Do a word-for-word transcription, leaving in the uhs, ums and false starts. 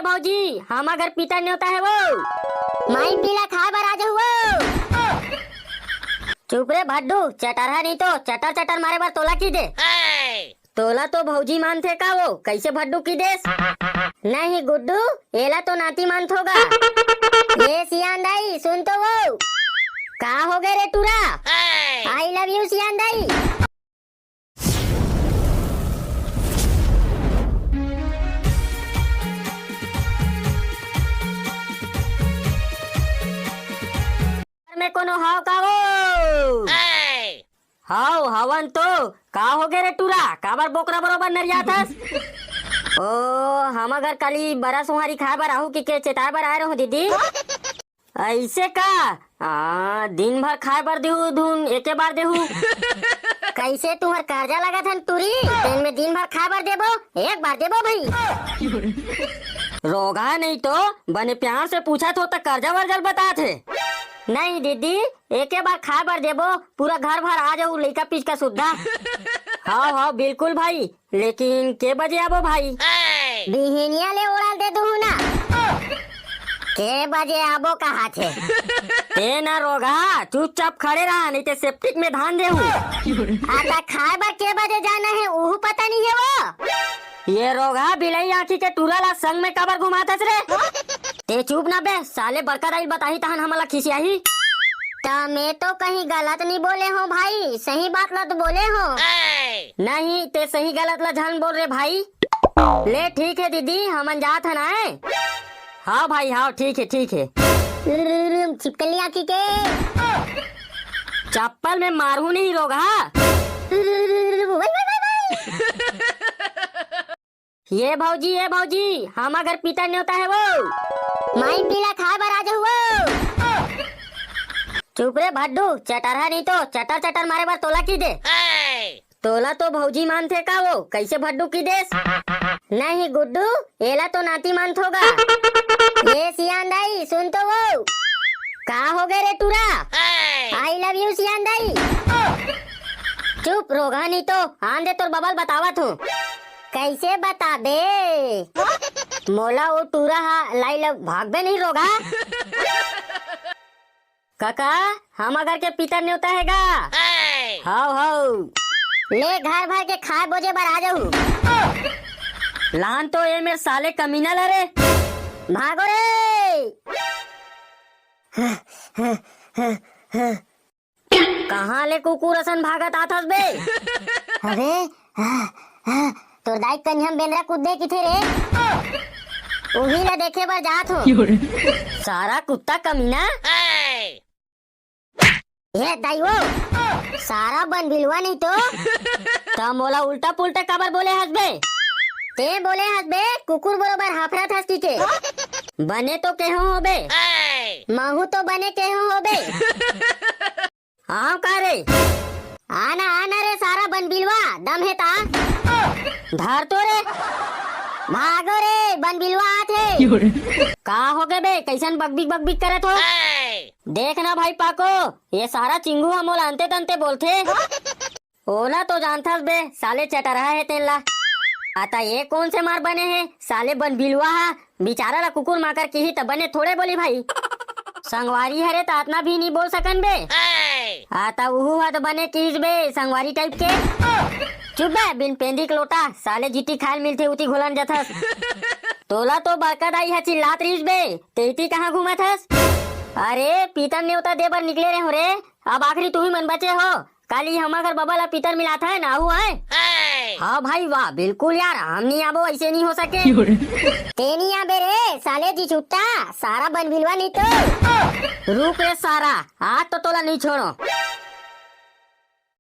भौजी, हमर घर पितर नेवता हे वो। माई पीला खाए बर आ जाहू वो। चुप रे भड्डू, चटरहा नहीं तो चटर चटर मारे बर तोला की दे। तोला तो भौजी मानथे का वो, कैसे भड्डू की देस? नहीं गुड्डू, एला तो नाती मानथो गा। ये सियान दाई, सुन तो वो। का हो गए रे टूरा? I love you सियान दाई। घर में कोनो हाव का वो? हाव, हवन तो। का हो गे रे टूरा, काबर बोकरा बरोबर नरियात हस? ओ, हम अगर काली बरा सुहारी खाए बर आहू कि के चेताए बर आए रहूं दीदी। ऐसे का? आ, दिन भर खाए बर देहू धुन, एके बार देहू। कैसे तुहर कर्जा लगत हन टूरी? दिन में दिन भर खाए बर देबो, एक बार देबो भाई। रोगा नहीं तो बने प्यार से पूछत हो त कर्जा वर्जा ल बतात हे। नहीं दीदी, एके बार खाए बर देबो, पूरा घर भर आ जाऊ लइका पिचका सुद्धा। हाव हाव बिल्कुल भाई, लेकिन के बजे आबो भाई? बिहिनिया ले ओढ़ल दे दूहू ना। के बजे आबो कहाथे? ते ना रोगा, चुपचाप खड़े रहा, नहीं ते सेप्टिक में धान देहू। आता खाए बर के बजे जाना हे, उहू पता नहीं हे वो। ये रोगा बिलई आँखी के टूरा ला संग में काबर घुमाथस रे? ते चुप ना बे, साले बड़का दाई बताही तहन हमला खिसियाही। त मैं तो कहीं गलत नहीं बोले हो भाई, सही बात ला तो बोले हो। नहीं, ते सही गलत ला झन बोल रे भाई। ले ठीक हे दीदी, हमन जात हन आए। हाँ भाई, हाँ, ठीक हे, ठीक हे। छिपकली आँखी के। चप्पल में मारहू नहीं रोगा। ये भौजी, ये भौजी, हमर घर पितर नेवता हे वो। माई पीला खाए बर आ जाहू वो। चुप रे भड्डू, चटरहा नहीं तो चटर चटर मारे बर तोला की दे। तोला तो भौजी मानथे का वो, कैसे भड्डू की देस? नहीं गुड्डू, एला तो नाती मानथो गा। ये सियान दाई, सुन तो वो। का हो गए रे टूरा? I love you सियान दाई। चुप रोगा नहीं तो, आन दे तोर बबल बतावत हूँ। कैसे बताबे? मोला वो टूरा हा लाई ल भागबे नहीं रोगा। काका, हमर घर के पितर नेवता हे गा। हाव हाव। ले घर भर के खाए बोजे बर आ जाहू। लान तो ये मेर साले कमीना ला रे। भागो रे। कहाँ ले कुकुर असन भागत आथस बे? अरे, हाँ, हाँ, तोर दाई कनिहा म बेंदरा कूद दे किथे रे? उही ला देखे बर जात हो। सारा कुत्ता कमीना। ए दाई वो, सारा बन बिलवा नहीं तो। त मोला उल्टा पुल्टा काबर बोले हस बे? ते बोले हस बे, कुकुर बरोबर हाफरत हस कि के। बने तो केहो होबे। महू तो बने केहो होबे। हाँ का रे? आना, आना रे सारा बन बिलवा, दम हे ता। धर तो रे। भागो रे, बन बिलवा आथे। का हो गे बे, कैसन बकबिक बकबिक करत हो? देख ना भाई पाको, ये सारा चिंगू ह मोला अंते तंते बोलथे। ओला तो जानथस बे, साले चटरहा हे तेन ला। आता ये कोन से मार बने हे, साले बन बिलवा हा, बिचारा ला कुकुर माकर किही त बने थोड़े बोली भाई। संगवारी हरे त अतना भी नी बोल सकन बे। आता उहू हा त बने किहिस बे, संगवारी टाइप के। चुप बे, बिन पेंदी के लोटा, साले जिती खायल मिलथे उती घोलन जथस। तोला तो बड़का दाई हा चिल्लात रहिस बे, तेती कहाँ घूमत हस? अरे, पीतर नेवता दे बर निकले रहे हो रे, अब आखिरी तुही मन बचे हो। काली हमर घर बबा ला पीतर मिलात है ना, आहू है? हाँ भाई, वाह, बिल्कुल यार, हम नहीं आबो, ऐसे नहीं हो सके। ते नहीं आबे रे, साले जी छुट्टा, सारा बन बिलवा नहीं तो। रुक रे सारा, आज तो तोला नहीं छोड़ो।